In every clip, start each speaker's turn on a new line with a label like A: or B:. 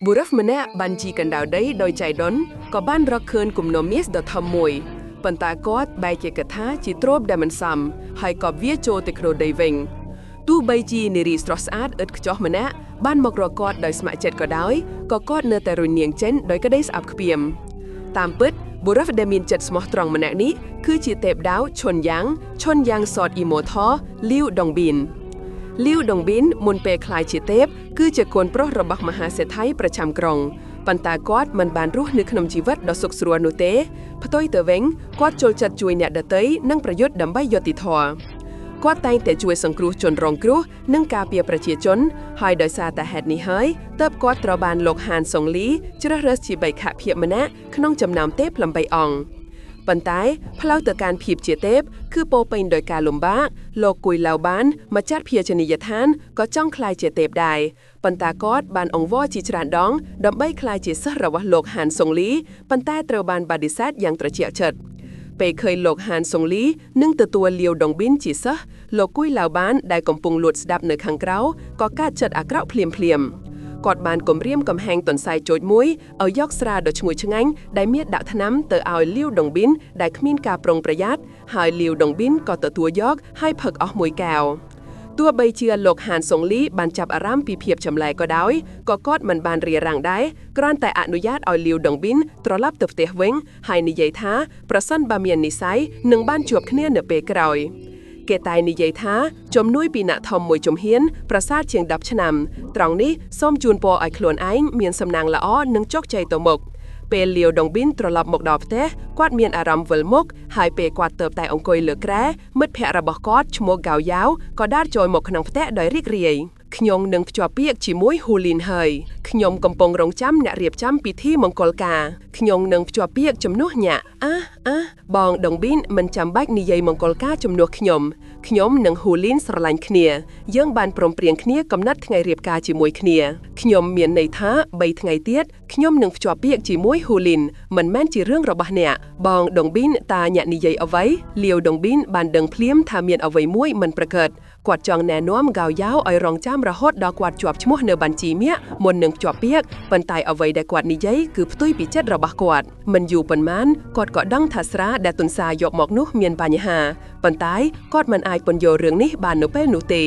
A: បុរសម្នាក់បានជីកណ្ដៅដីដោយចៃដន្យក៏បានរកឃើញគំនរមាសដ៏ធំមួយប៉ុន្តែគាត់បែរជាកថាជាទ្រព្យដែលមិនសមហើយក៏វាចូលទៅក្នុងដីវិញទោះបីជានារីស្រស់ស្អាតឥតខ្ចោះម្នាក់បានមករកគាត់ដោយស្ម័គ្រចិត្តក៏ដោយក៏គាត់នៅតែរុញនាងចេញដោយក្តីស្អប់ខ្ពៀមតាមពិតបុរសដែលមានចិត្តស្មោះត្រង់ម្នាក់នេះគឺជាទេពដាវឈុនយ៉ាងឈុនយ៉ាងសតអ៊ីម៉ូថលីវដងប៊ីន លីវដងប៊ីនមុនពេលក្លាយជាទេពគឺជាកូនប្រុសរបស់មហាសេដ្ឋីប្រចាំក្រុងប៉ុន្តែគាត់មិនបានរស់នៅក្នុងជីវិតដ៏សុខស្រួលនោះទេផ្ទុយទៅវិញគាត់ចូលចិត្តជួយអ្នកដទៃនិងប្រយុទ្ធដើម្បីយុត្តិធម៌គាត់តែងតែជួយសង្គ្រោះជនរងគ្រោះនិងការពារប្រជាជនហើយដោយសារតែហេតុនេះហើយទើបគាត់ត្រូវបានលោកហានសុងលីជ្រើសរើសជាបេក្ខភាពម្នាក់ក្នុងចំណោមទេព8អង្គប៉ុន្តែផ្លូវទៅកាន់ភាពជាទេពគឺពោរពេញដោយការលំបាកលោកគួយឡាវបានម្ចាស់ភោជនីយដ្ឋានក៏ចង់ក្លាយជាទេពដែរប៉ុន្តែគាត់បានអង្វរជាច្រើនដងដើម្បីក្លាយជាសិស្សរបស់លោកហានសុងលីប៉ុន្តែត្រូវបានបដិសេធយ៉ាងត្រជាក់ចិត្តពេលឃើញលោកហានសុងលីនឹងទទួលលាវដងប៊ីនជាសិស្សលោកគួយឡាវបានដែលកំពុងលួចស្ដាប់នៅខាងក្រៅក៏កើតចិត្តអាក្រក់ភ្លាមៗគាត់បានគំរាមកំហែងទន្សាយជោចមួយឲ្យយកស្រាដ៏ឈ្ងុយឆ្ងាញ់ដែលមានដាក់ថ្នាំទៅឲ្យលាវដងប៊ីនដែលគ្មានការប្រុងប្រយ័ត្នហើយលាវដងប៊ីនក៏ទទួលយកហើយផឹកអស់មួយកែវទោះបីជាលោកហានសុងលីបានចាប់អារម្មណ៍ពីភាពចម្លែកក៏ដោយក៏គាត់មិនបានរារាំងដែរគ្រាន់តែអនុញ្ញាតឲ្យលាវដងប៊ីនត្រឡប់ទៅផ្ទះវិញហើយនិយាយថាប្រសិនបើមាននិស័យនឹងបានជួបគ្នានៅពេលក្រោយគេតែនិយាយថាជំនួយពីអ្នកធំមួយជំហានប្រសើរជាង10ឆ្នាំត្រង់នេះសូមជូនពរឲ្យខ្លួនឯងមានសំណាងល្អនិងជោគជ័យទៅមុខពេលលាវដងប៊ីនត្រឡប់មកដល់ផ្ទះគាត់មានអារម្មណ៍វិលមុខហើយពេលគាត់ទៅតែអង្គុយលើគ្រែមិត្តភក្តិរបស់គាត់ឈ្មោះហ្គាវយ៉ាវក៏ដើរចូលមកក្នុងផ្ទះដោយរីករាយខ្ញុំនឹងភ្ជាប់ពាក្យជាមួយហ៊ូលីនហើយខ្ញុំកំពុងរងចាំអ្នករៀបចំពិធីមង្គលការខ្ញុំនឹងភ្ជាប់ពាក្យជំនួសញាក់អាបងដងប៊ីនមិនចាំបាច់និយាយមង្គលការជំនួសខ្ញុំខ្ញុំនិងហ៊ូលីនស្រឡាញ់គ្នាយើងបានព្រមព្រៀងគ្នាកំណត់ថ្ងៃរៀបការជាមួយគ្នាខ្ញុំមានន័យថា3ថ្ងៃទៀតខ្ញុំនឹងភ្ជាប់ពាក្យជាមួយហ៊ូលីនមិនមែនជារឿងរបស់អ្នកបងដងប៊ីនតាអ្នកនិយាយអ្វីលាវដងប៊ីនបានដឹងភ្លាមថាមានអ្វីមួយមិនប្រក្រតីគាត់ចង់ណែនាំហ្គាវយ៉ាវឲ្យរងចាំរហូតដល់គាត់ជាប់ឈ្មោះនៅបញ្ជីមាសមុននឹងភ្ជាប់ពាក្យប៉ុន្តែអ្វីដែលគាត់និយាយគឺផ្ទុយពីចិត្តរបស់គាត់មិនយូរប៉ុន្មានគាត់ក៏ដឹងថាស្រាដែលទុនសាយកមកនោះមានបញ្ហាប៉ុន្តែគាត់មិនអាចពន្យល់រឿងនេះបាននៅពេលនោះទេ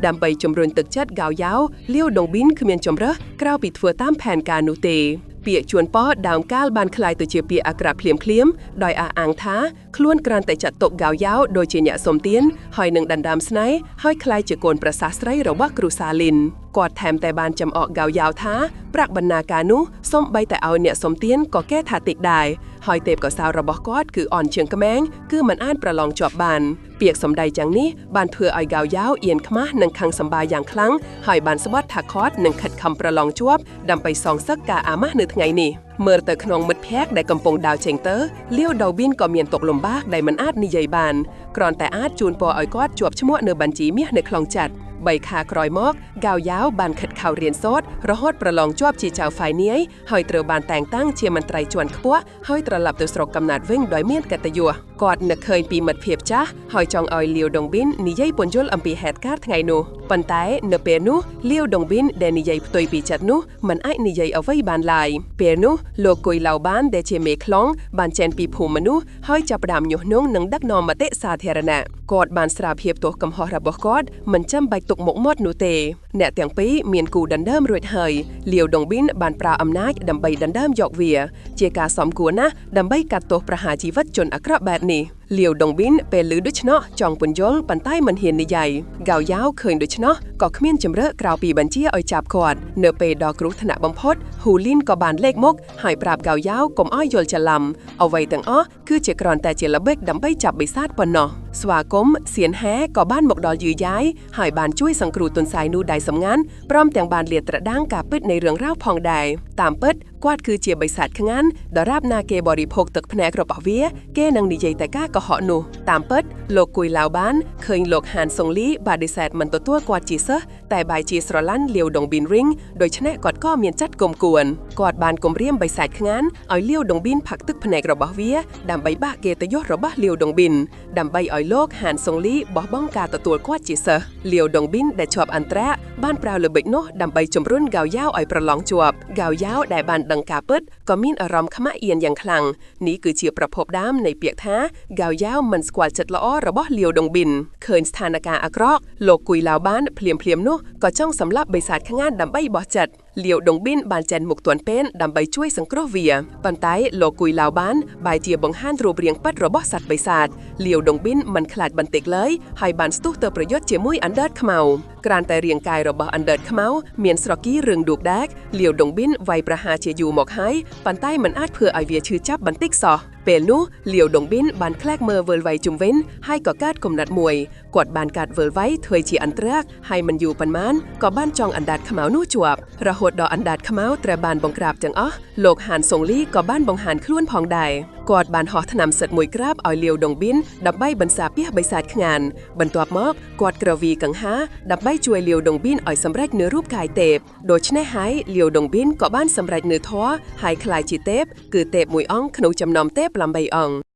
A: ដើម្បីជំរុញទឹកចិត្តហ្គាវយ៉ាវលាវដងប៊ីនគ្មានជម្រើសក្រៅពីធ្វើតាមផែនការនោះទេពាក្យជួនពរដើមកាលបានក្លាយទៅជាពាក្យអាក្រក់ភ្លាមៗដោយអះអាងថាខ្លួនគ្រាន់តែចាត់ទុកហ្គាវយ៉ាវដូចជាអ្នកសុំទានហើយនឹងដណ្ដើមស្នេហ៍ហើយក្លាយជាកូនប្រសាស្រីរបស់គ្រួសារលីនគាត់ថែមតែបានចំអកហ្គាវយ៉ាវថាប្រាក់បណ្ណាការនោះសូម្បីតែឲ្យអ្នកសុំទានក៏គេថាតិចដែរហើយទេពកោសល្យរបស់គាត់គឺអន់ជាងក្មេងគឺមិនអាចប្រឡងជាប់បានពាក្យសម្ដីទាំងនេះបានធ្វើឲ្យហ្គាវយ៉ាវអៀនខ្មាស់និងខឹងសម្បាយ៉ាងខ្លាំងហើយបានស្បត់ថាគាត់នឹងខិតខំប្រឡងជាប់ដើម្បីសងសឹកការអាម៉ាស់នៅថ្ងៃនេះមើលទៅក្នុងមិត្តភក្តិដែលកំពុងដើរចេញទៅលាវដៅប៊ីនក៏មានទុក្ខលំបាកដែលមិនអាចនិយាយបានគ្រាន់តែអាចជូនពរឲ្យគាត់ជាប់ឈ្មោះនៅបញ្ជីមាសនៅក្នុងចិត្ត3ខែក្រោយមកហ្គាវយ៉ាវបានខិតខំរៀនសូត្ររហូតប្រឡងជាប់ជាចៅហ្វាយនាយហើយត្រូវបានតែងតាំងជាមន្ត្រីជាន់ខ្ពស់ហើយត្រឡប់ទៅស្រុកកំណើតវិញដោយមានកិត្តិយសគាត់នឹកឃើញពីមិត្តភាពចាស់ហើយចង់ឲ្យលាវដងប៊ីននិយាយពន្យល់អំពីហេតុការណ៍ថ្ងៃនោះប៉ុន្តែនៅពេលនោះលាវដងប៊ីនដែលនិយាយផ្ទុយពីចិត្តនោះមិនអាចនិយាយអ្វីបានឡើយពេលនោះលោកគួយឡាវបានដែលជាមេខ្លងបានចេញពីភូមិមនុស្សហើយចាប់ផ្ដើមញុះញង់និងដឹកនាំមតិសាធារណៈគាត់បានស្រាវភាពទោសកំហុសរបស់គាត់មិនចាំបាច់ទុកមុខមាត់នោះទេអ្នកទាំងពីរមានគូដណ្ដើមរួចហើយលាវដងប៊ីនបានប្រើអំណាចដើម្បីដណ្ដើមយកវាជាការសមគួរណាស់ដើម្បីកាត់ទោសប្រហារជីវិតជនអាក្រក់បែបនេះលាវដងប៊ីនពេលឮដូច្នោះចង់ពន្យល់ប៉ុន្តែមិនហ៊ាននិយាយហ្គាវយ៉ាវឃើញដូច្នោះក៏គ្មានជម្រើសក្រៅពីបញ្ជាឲ្យចាប់គាត់នៅពេលដល់គ្រោះថ្នាក់បំផុតហ៊ូលីនក៏បានលេខមុខហើយប្រាប់ហ្គាវយ៉ាវកុំឲ្យយល់ច្រឡំអ្វីទាំងអស់គឺជាគ្រាន់តែជាល្បិចដើម្បីចាប់បិសាចប៉ុណ្ណោះស្វាគមន៍សៀនហែក៏បានមកដល់យឺយាយហើយបានជួយសង្គ្រោះទុនសាយនោះដោយសម្ងាត់ព្រមទាំងបានលាតត្រដាងការពិតនៃរឿងរ៉ាវផងដែរតាមពិតគាត់គឺជាបិសាចខ្ងានដរាបណាគេបរិភោគទឹកភ្នែករបស់វាគេនឹងនិយាយតែការកុហកនោះតាមពិតលោកគួយឡាវបានឃើញលោកហានសុងលីបដិសេធមិនទទួលគាត់ជាសិស្ស តែបែរជាស្រឡាញ់លាវដងប៊ីនរីងដូច្នេះគាត់ក៏មានចិត្តគុំគួនគាត់បានគំរាមបិសាចខ្ងានឲ្យលាវដងប៊ីនផឹកទឹកភ្នែករបស់វាដើម្បីបាក់គេតយសរបស់លាវដងប៊ីនដើម្បីឲ្យលោកហានសុងលីបោះបង់ការទទួលគាត់ជាសិស្សលាវដងប៊ីនដែលជាប់អន្តរាបានប្រើល្បិចនោះដើម្បីជំរុញហ្គាវយ៉ាវឲ្យប្រឡងជាប់ហ្គាវយ៉ាវដែលបានដឹងការពិតក៏មានអារម្មណ៍ខ្មាស់អៀនយ៉ាងខ្លាំងនេះគឺជាប្រភពដើមនៃពាក្យថាហ្គាវយ៉ាវមិនស្គាល់ចិត្តល្អរបស់លាវដងប៊ីនឃើញស្ថានភាពអាក្រក់លោកគួយឡាវបានភ្លាមភ្លាមនោះក៏ចង់សម្លាប់បិសាចខ្ងានដើម្បីបោះចិត្តលាវដងប៊ីនបានចេញមុខទាន់ពេលដើម្បីជួយសង្គ្រោះវាប៉ុន្តែលោកគួយឡាវបានបែរជាបង្ហាញរូបរាងពិតរបស់សត្វបិសាចលាវដងប៊ីនមិនខ្លាចបន្តិចឡើយហើយបានស្ទុះទៅប្រយុទ្ធជាមួយអណ្ដើតខ្មៅក្រានតែរាងកាយរបស់អណ្ដើតខ្មៅមានស្រគីរឿងឌូកដាកលាវដងប៊ីនវាយប្រហារជាយូរមកហើយប៉ុន្តែមិនអាចធ្វើឲ្យវាឈឺចាប់បន្តិចសោះពេលនោះលាវដងប៊ីនបានខ្លាក់មើលវិលវៃជុំវិញហើយក៏កើតគំនិតមួយគាត់បានកាត់វិលវៃធ្វើជាអន្តរាកហើយមិនយូរប៉ុន្មានក៏បានចងអណ្ដាតខ្មៅនោះជាប់រហូតដល់អណ្ដាតខ្មៅត្រូវបានបង្ក្រាបទាំងអស់លោកហានសុងលីក៏បានបង្ហាញខ្លួនផងដែរគាត់បានហោះថ្នាំសិតមួយក្រាបឲ្យលាវដងប៊ីនដើម្បីបន្សាពីបិសាចខ្ងានបន្ទាប់មកគាត់ក្រវីកង្ហាដើម្បីជួយលាវដងប៊ីនឲ្យសម្រេចនូវរូបកាយទេពដូច្នេះហើយលាវដងប៊ីនក៏បានសម្រេចនូវធម៌ហើយក្លាយជាទេពគឺទេពមួយអង្គក្នុងចំណោមទេព8អង្គ។